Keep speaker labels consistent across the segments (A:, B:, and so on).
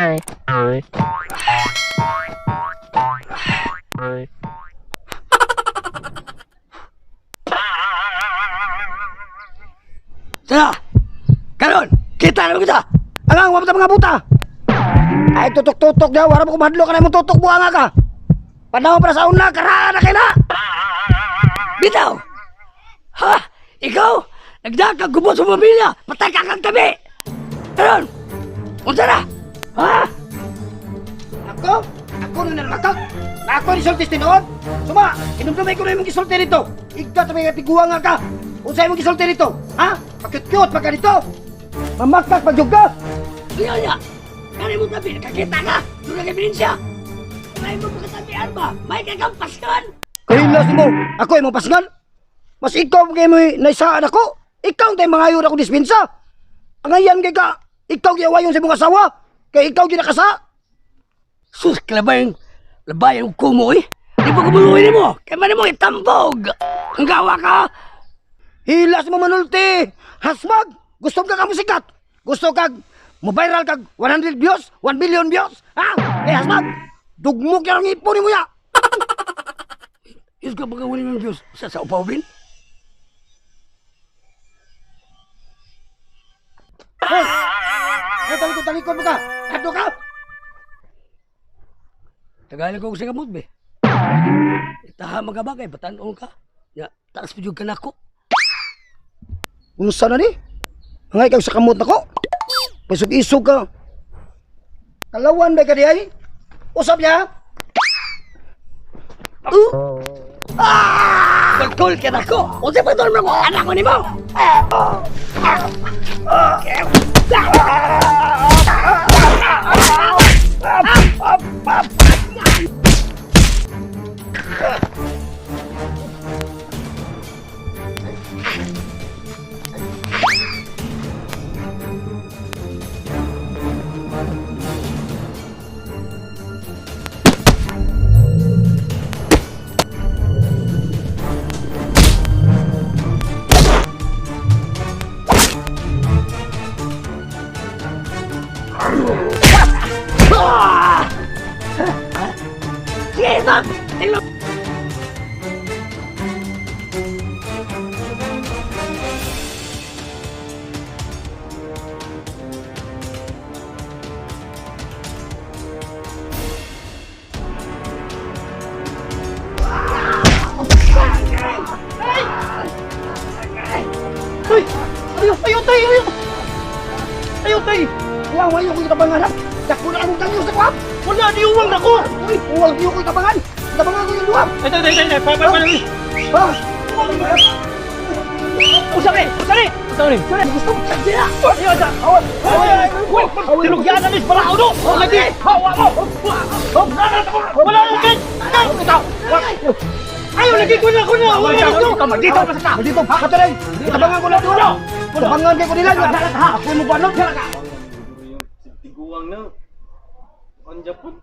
A: Tara! Karon, kita na kita. Angang wa mga buta. Ay tutok-tutok daw, wala mo kumadlo ka na imong tutok buanga ka. Panahon para sa una, karaan na kay na. Bitaw. Ha? Ikaw? Nagdakag gubot sa pamilya, patay ka kang tabi. Karon. Unsa na? Ha? Ako? Ako na nalamakak? Na ako ni sulti tinuod? Suma, inumdumay ko na imong gisulti dito. Igka tabi nga tiguang nga ka. Unsa imong gisulti dito? Ha? Pakyut-kyut pa ka dito. Mamakak pa jud ka. Iya ya. Kani mo tabi, nakakita ka. Doon ang ebidensya. May mo pagkatabian ba? May kang paskan. Kahilas mo. Ako imong paskan. Mas ikaw kay mo naisaan ako. Ikaw ang tayo mangayon ako dispensa. Ang ayan kay ka, ikaw giawayon sa imong asawa. Kay ikaw ginakasa. Sus, kalabayan, labayan ko mo eh. Di pa kumuluhin mo. Kaya man mo itambog. Ang gawa ka. Hilas mo manulti. Hasmag. Gusto ka ka sikat. Gusto kag mo viral kag 100 views, 1 billion views. Ha? Eh hasmag. Dugmok yan ang ipon ni mo ya. Yus ka baga 1 million views sa upawin? Hey! Ay, talikod-talikod mo ka! Kadto ka! Tagalog ko sa kamot, be. Itaha mga bagay, batanong ka. Ya, taas pa jud ka nako. Unsa na ni? Angay kag sa kamot nako. Pasug-isog ka. Kalawan ba ka di ay? Usap niya? Ah! Kulkul ka nako. Unsa pa tol mo anak ko nimo? Sige, stop! Tingnan!
B: Uy! Ayaw, ayaw tayo, ayaw! Ayaw tayo!
A: Wow, ayaw ko itabangan ha! Dako na akong tangyo sa kwap!
B: Wala, di uwang na ko!
A: Uy, uwang diyo ko itabangan! Itabangan ko yung duwap!
B: Ay, tayo, tayo, tayo, pa, pa, pa,
A: Ha?
B: Usap eh! Usap eh! Usap eh!
A: Gusto ko siya!
B: Ayaw, ayaw! Uy, tinugyan na nis, balakaw do! Lagi! Hawa mo! Wala na, kay! Ayaw, lagi ko na, ko na! Wala na, dito! Dito, basta!
A: Dito, kataray! Itabangan ko lang duwap! Itabangan kay ko nila! Ako mo ba no?
C: Tiguang na. Ang Japon.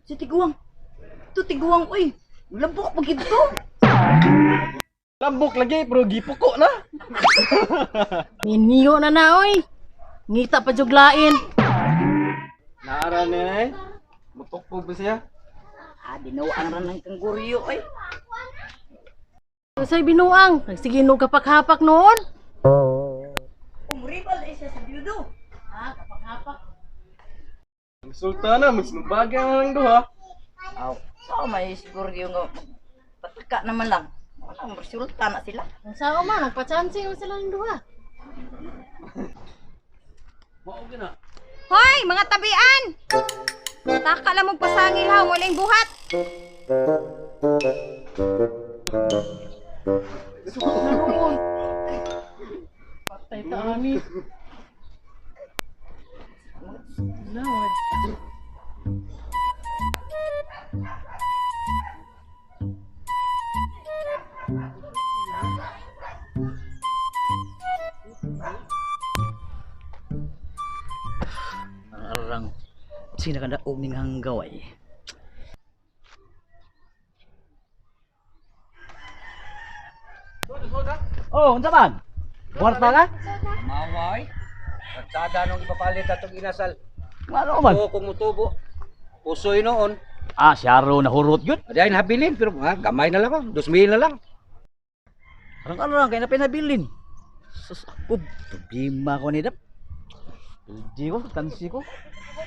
D: Si Tiguang. Ito Tiguang, uy. Lambok pag ito.
C: Lambok lagi pero gipuko na.
E: Niniyo na na, oy. Ngita pa juglain.
C: Naara na eh. Mutukpo ba siya?
D: Ah, binuang ran ng kangguryo, oy.
E: Usay binuang, nagsiginog kapak-hapak noon.
D: Umribal na siya sa biyudo.
E: Ah, kapak-hapak.
C: Ang sultana magsinubaga na lang duha.
D: Aw, so may siguro yung pataka naman lang. Wala, resulta na sila.
E: Ang sao man, nagpa-chancing man sila ng duha.
F: Hoy, mga tabian! Taka lang mong pasangil ha, walang buhat.
E: Patay ta ani. No.
D: Arang, sino ka na ning hanggaway?
B: Oh, unsa man? Kwarta ka?
A: Maway! Patsada nung ipapalit atong inasal.
B: Ano man?
C: Oo, kung mutubo. Pusoy noon.
B: Ah, siyaro na hurot yun.
C: Dahil habilin, pero gamay na lang oh. 2,000 na lang.
B: Parang ano lang, kaya na pinabilin. Sus, ako, problema ko ni Dap. Hindi ko, tansi ko.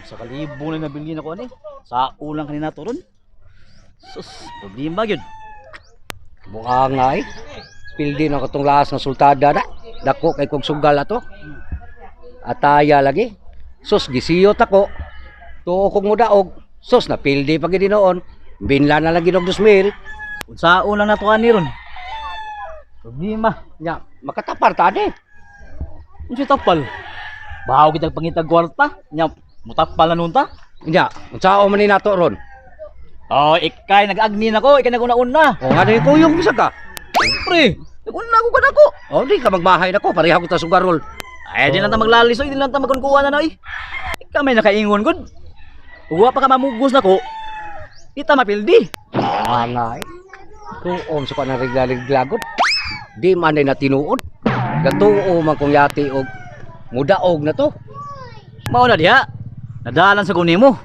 B: Sa kalibo na nabilin ako ani. Sa ulang kanina to ron. Sus, problema yun.
C: Mukha nga eh. Pildi na katong laas ng sultada na. Dako kay kong sugal ato. Ataya lagi. Sus, gisiyot ako. Tuo kong mudaog. Sus, napildi pa gid noon. Binla na lagi og 2,000.
B: Sa ulang na to ani ron. Problema.
C: Nya, makatapar ta ani.
B: Unsa tapal? Bahaw kitag pangitag kwarta. Nya, mutapal na nun ta.
C: Nya, unsaon man ni nato ron?
B: Oh, ikay nag-agni na ko, ikay nag-una-una.
C: O nga na yung kuyong bisag ka.
B: Pre, nag-una ko kanako.
C: O di ka magbahay nako, pareha ko ta sugarol.
B: Ay, di lang ta maglalis, oy, di lang ta magkunkuha na noy. Ikaw may nakaingon gud. Uwa pa ka mamugos nako. Di ta mapildi.
C: Nga eh. Tuom sa na rigla-riglagod. Di man ay natinuod. Gatuo man kong yati og mudaog na to.
B: Mao na diha. Nadalan sa kunin mo.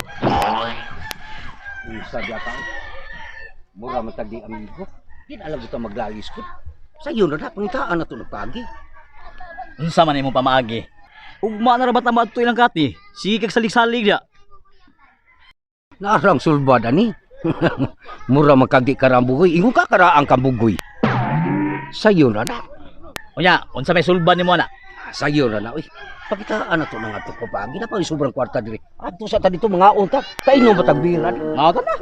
C: Unsa diya ka? Mura man tag di amigo. Di na alam ko maglalis ko. Sayo na na, pangitaan na to nagpagi.
B: Unsa man imong pamaagi? Ugma na ra ba ta maadto ilang kati? Sige kag salig-salig diha.
C: Naarang sulbad ani. Mura man kag di karambugoy. Ingon ka karaang kambugoy. Sayo na na.
B: Unya, unsa may sulban nimo ana?
C: Sayo na na. Uy, pakitaan na to ng ato ko pagi. Na pang sobrang kwarta diri. Adto sa ta dito mga unta. Kainom ba tagbiran?
B: Mao ta na.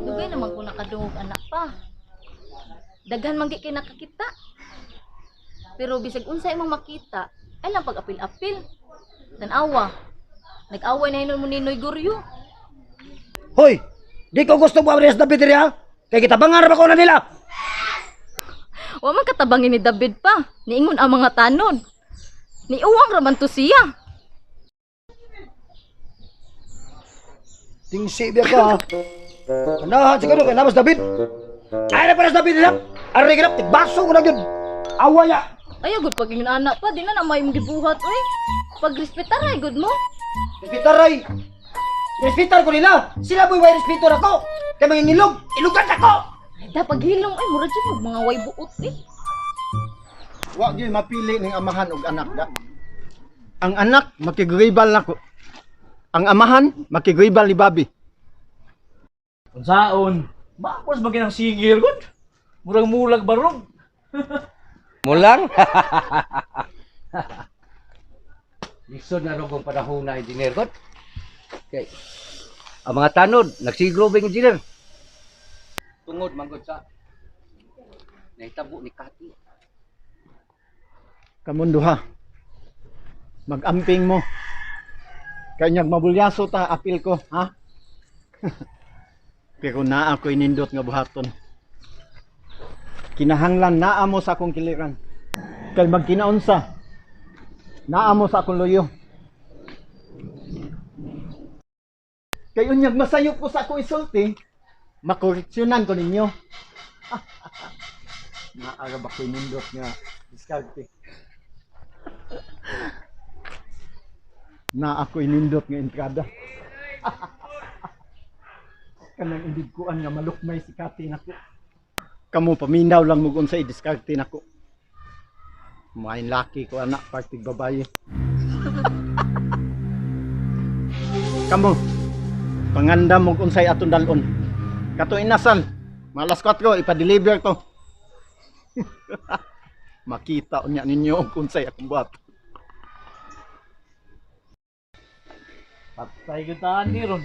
E: Dugay naman ko nakadungog anak pa. Daghan man kay nakakita. Pero bisag unsa imong makita, ay lang pag-apil-apil. Tan-awa. Nag-away na hinon mo ni Noy Guryo.
A: Hoy, di ko gusto mo abres David diri ha. Kay kita bangar ba ko na nila.
E: Wa man katabangin ni David pa. Niingon ang mga tanon. Niuwang ra man to siya.
A: Tingsi biya ka ha. Kanahan siguro kay namas David. Ay na para sa David nila. Arre ginap tigbaso ko na gyud. Awaya.
E: Ayaw gud pag ingon anak pa, di na na may imong gibuhat oy. Pagrespetar ay gud mo.
A: Respetaray. Respetar ko nila. Sila boy way respeto nako. Kay mangingilog, ilugan ako.
E: Ay da paghilom ay murag jud mo mga way buot eh.
G: Wa gyud mapili ning amahan og anak da. Ang anak makigribal nako. Ang amahan makigribal ni Bobby.
B: Unsaon? Mapos ba kinang singil gud? Murag mulag barog.
C: Mulang? Lisod na rin kong panahon na, engineer ko. Okay. Ang mga tanod, nagsigro ba engineer? Tungod, manggod sa nahitabo ni Kati.
G: Kamon duha. Magamping mo. Kanyag mabulyaso ta apil ko, ha? Pero naa ko inindot nga buhaton. Kinahanglan naa mo sa akong kiliran. Kay magkinaunsa. Naa mo sa akong luyo. Kay unyag masayop ko sa akong isulti, makoreksyonan ko ninyo. Naa ra ba ko inindot nga diskarte. Na ako inindot nga entrada. Kanang indigkuan nga malukmay si Kati nako. Kamo paminaw lang mo kung sa idiskarte nako. Main laki ko anak partig babaye. Kamo panganda mo kung sa'y atong dalon. Kato inasal. Malas 4 ipa-deliver to. Makita unya ninyo kung sa'y akong buhat.
B: Patay gud ta ni ron.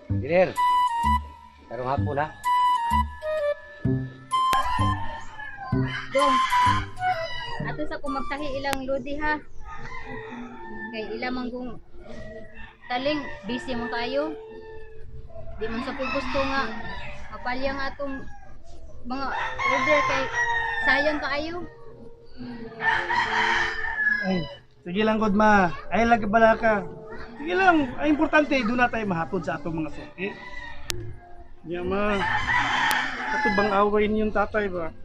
C: Engineer, karong hapon ha.
F: Dong. Ato sa kumagtahi ilang lodi ha. Kay ila man kung taling busy mo kayo. Di man sa ko gusto nga mapalya nga atong mga order kay sayang kaayo.
H: Ay, sige lang, God ma. Ay, lang bala ka. Sige lang, ay importante, doon na tayo mahapon sa atong mga suki. Ya, ma. Ato bang away niyong tatay ba?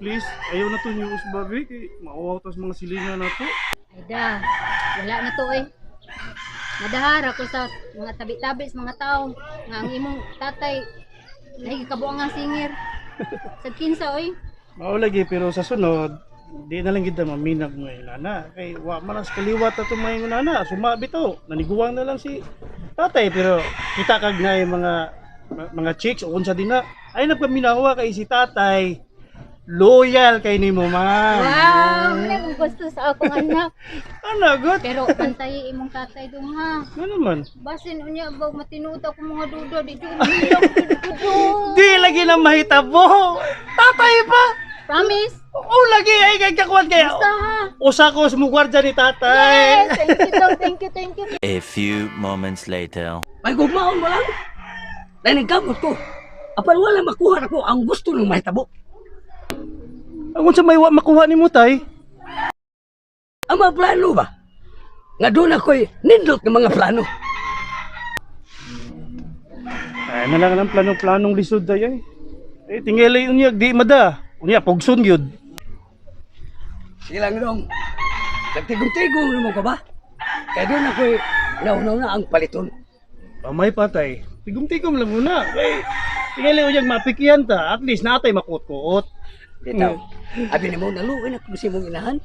H: Please, ayaw na to niyo usbabi kay mauwaw tas mga silingan na to.
F: Ay da, wala na to eh. Nadahara ko sa mga tabi-tabi sa mga tao nga ang imong tatay nahigikabuang ang singer. Sa kinsa oy.
H: Mao lagi pero sa sunod, di na lang gid na maminag mo nana. Kay wa man lang sa kaliwat ato mga nana, sumabi to. Naniguwang na lang si tatay pero kita kag na yung mga chicks o unsa din na. Ay nagpaminawa kay si tatay. Loyal kay nimo, ma'am.
F: Wow, wala akong gusto sa akong anak.
H: Ano, good?
F: Pero pantayi imong tatay dong ha.
H: Ano naman?
F: Basin unya ba matinuod ako mga duda di jud mahilom jud ko dong.
H: Di lagi na mahitabo. Tatay pa.
F: Promise?
H: Oo lagi ay kay kakuan kay.
F: Basta ha.
H: Usa ko sumugwardya ni tatay.
F: Yes, thank you dong, thank you, thank you.
I: A few moments later.
A: May gugmaon mo lang. Dahil nagkamot ko. Apan wala makuha nako ang gusto ng mahitabo.
H: Ang unsa may wa makuha nimo tay?
A: Ang mga plano ba? Nga doon ako'y nindot ng mga plano.
H: Ay, na lang ang planong-planong lisod day ay. Eh, tingali unya di mada. Unya pugson gyud.
A: Sige lang dong. Nagtigong-tigong naman ka ba? Kaya doon ako'y naunaw na ang paliton.
H: Pamay patay. Tigom-tigom lang muna. Kay tingali unya mapikian ta. At least natay makuot-kuot.
A: Bitaw. Abi nimo naluoy na ko sa imong inahan.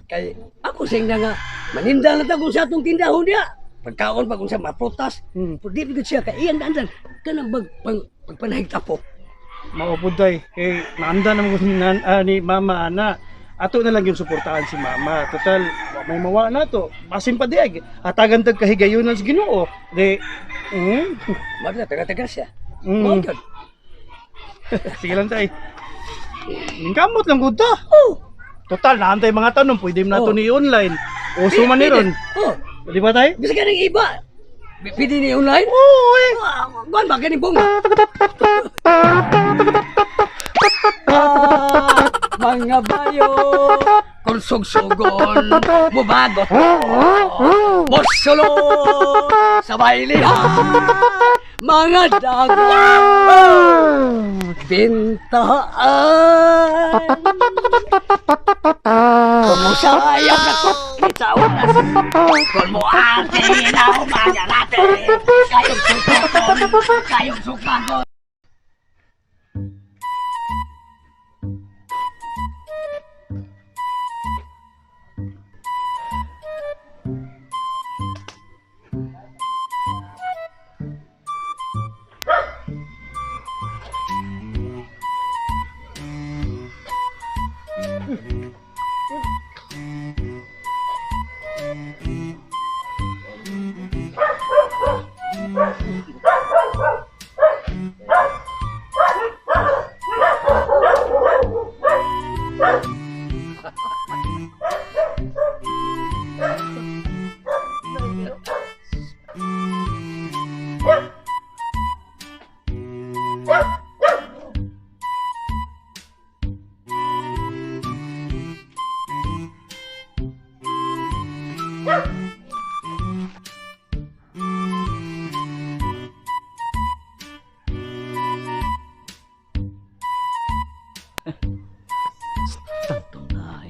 A: Kay ako sa nga maninda na ta kung sa atong tindahon diya. Pagkaon pa kung sa maprutas. Pero di gud siya kay iyang dandan kanang bag pang pagpanahig tapok.
H: Mao pud tay. Kay naanda naman ko ni, ni mama ana. Ato na lang yung suportahan si mama. Total, wa may mawa na to. Basin pa di ay. Hatagan tag kahigayunan sa Ginoo. Di,
A: Madla taga-taga siya. Mao gyud.
H: Sige lang tay. Ningkamot lang gud ta.
A: Oh,
H: Total, naantay mga tanong, pwede mo na to
A: Oh.
H: ni online. Uso man ni ron.
A: Oh,
H: Di ba tay?
A: bisa ka ng iba. Pwede ni online?
H: Oo eh.
A: Ah, Kuan ba ganing bunga? Ah, mga bayo, kung sugsugon, mubagot, musulo, sa bailihan, mga dago, bintaan. Kumusayap na ko, bitaw na kung mo ate na umaga natin, kayong sukakon, kayong sukakon.
B: Tantong na.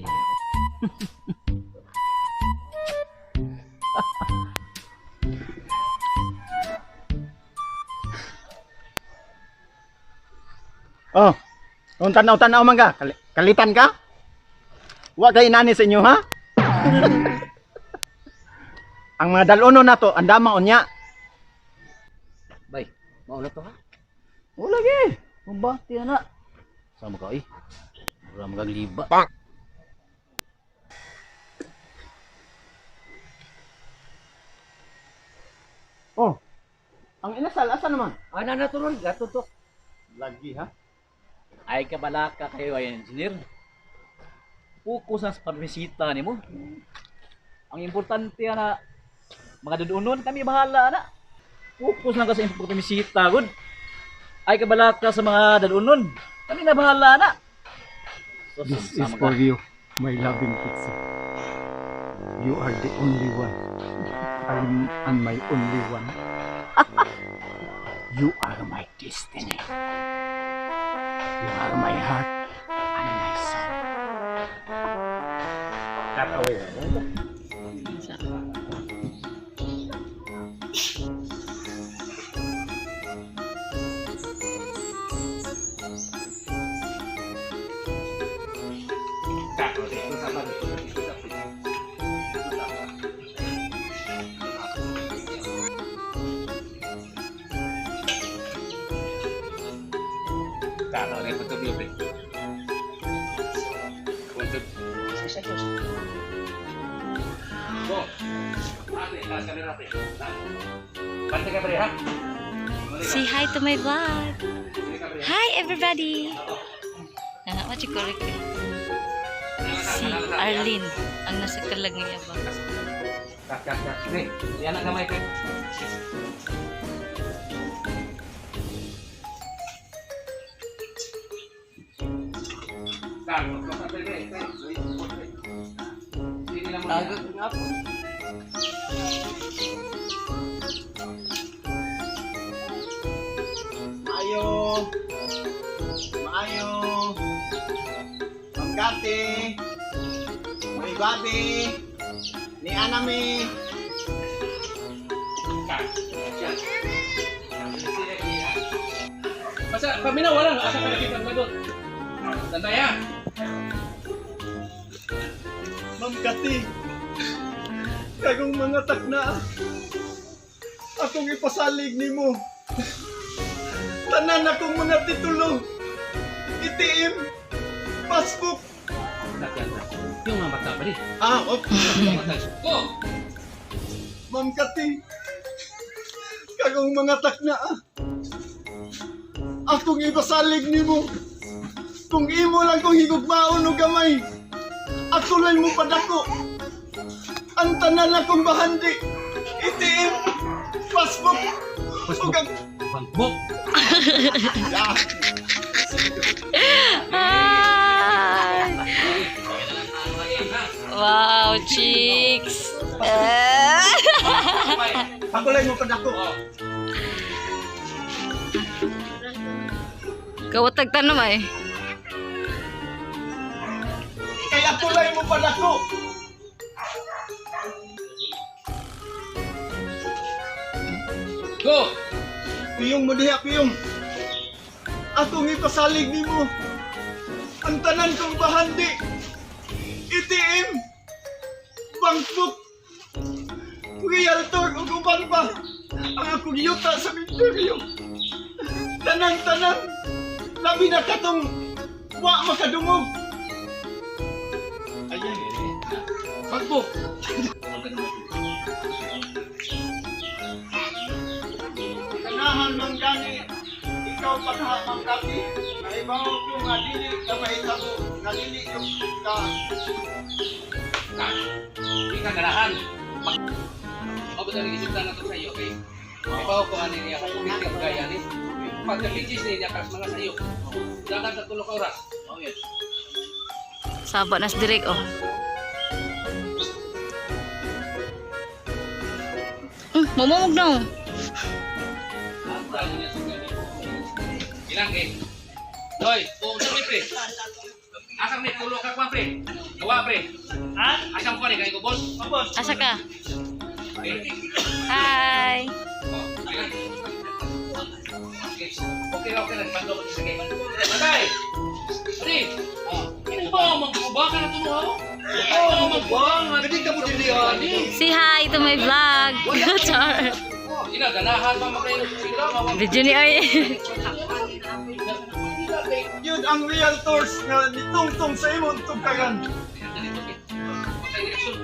G: Oh. Kung tanaw-tanaw man ka, kalitan ka? Wa kay inani sa inyo ha? Ang mga dalono nato, andama unya.
A: Bay, mao na to ha.
G: Wala gi.
B: Ba, tiyan na. Sama ka eh. Mura magagliba.
G: Oh. Ang inasal asa naman?
A: Ana na to ron, gato to.
G: Lagi ha.
B: Ay kabalaka kayo ay engineer. Focus na sa pamisita nimo. Ang importante na mga dudunon kami bahala na. Focus lang ka sa pamisita gud. Ay kabalaka sa mga dadunon. Kami na bahala na. So,
G: This is
B: sama
G: for
B: ka.
G: you, my loving Kitsi. You are the only one. I'm and my only one. You are my destiny. You are my heart and my
C: Cut away.
E: Say hi to my vlog. Hi everybody. Nana what you call it? Si Arlene ang nasa kalag nga ba.
C: Cut, cut, cut. Pre, yan ang gamay, pre.
D: Tagag nga po.
G: Maayo. Maayo. Ma'am Gati. May babi. Ni Anami.
J: Basta paminaw wala asa ka nakita mo doon. Tandaya.
G: Ma'am Kati. Kagong mga takna. Akong ipasalig nimo. Tanan akong mga titulo. ATM. Passbook.
J: Yung mga bata pa rin.
G: Ah, okay.
J: Go!
G: Ma'am Kati, kagong mga takna ah. Akong ipasalig nimo. Kung imo lang kong higugmaon og gamay, ako lang mo padako. Ang tanan akong bahandi, ATM, passbook, ug ang
J: Bankbook.
G: Yeah.
E: Hi! Wow, chicks! Eh.
G: Ako lang mo padako.
E: Kawatag tanom ay.
G: Kay ako lang mo padako.
J: Go!
G: Piyong mo diha, piyong. Akong ipasalig nimo. Ang tanan kong bahandi. ATM, bankbook, realtor ug uban pa. Ang akong yuta sa Mindanao. Tanan-tanan. Labi na katong wa makadungog. Ayan.
J: Bankbook.
G: Ganahan man gani ikaw pa ka Ma'am Kati. Nahibaw ko nga dili ka mahitabo, nga dili ka
J: Di ka ganahan. O ba talaga isip na to sa iyo, okay? Ibaw ko ani niya kung hindi ka gaya ni. Pagka-bitches niya kas mga sa iyo. Dagan sa tulo ka oras. Oh yes.
E: Saba nas direk oh. Mumumog na oh.
J: Ilang eh. Doy, kung sa pre. Asam ni pulo ka kwa pre. Gawa pre. Ha? Asam ko ni kay ko boss.
E: Asa ka?
J: Okay.
E: Hi!
J: Oh, ilang. Okay, okay, okay lang. Pando ko sige. Bye. Pre. Oh, ano ba magbuba ka na tulo ha? Oh, magbuba.
C: Pwede ka mo dili, ah.
E: Say hi to my vlog! Char!
J: Ina ganahan pa makayo sila.
E: Video ni ay.
G: Yun ang realtors nga nitungtong sa imong tugkagan.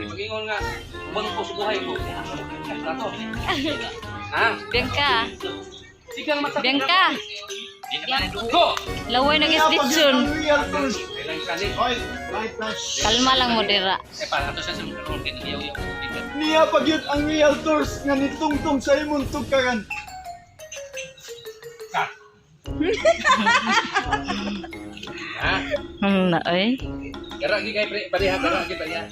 J: Mag-ingon nga, bangko sa buhay ko. Tato. Ha?
E: Bianca!
J: Sigang mata.
E: Bianca!
J: Go!
E: Laway ng isditsun.
G: Ang realtors.
J: Kailan ka ni?
G: Oy, right, right.
E: Kalma lang mo dira.
J: Eh, para ato siya sa mga karon kay nagiyaw-yaw.
G: Niya pag yun ang realtors nga nitungtong sa imong tugkagan.
J: Ha?
E: Na ay.
J: Gara gi kay pre, pareha gara gi pareha.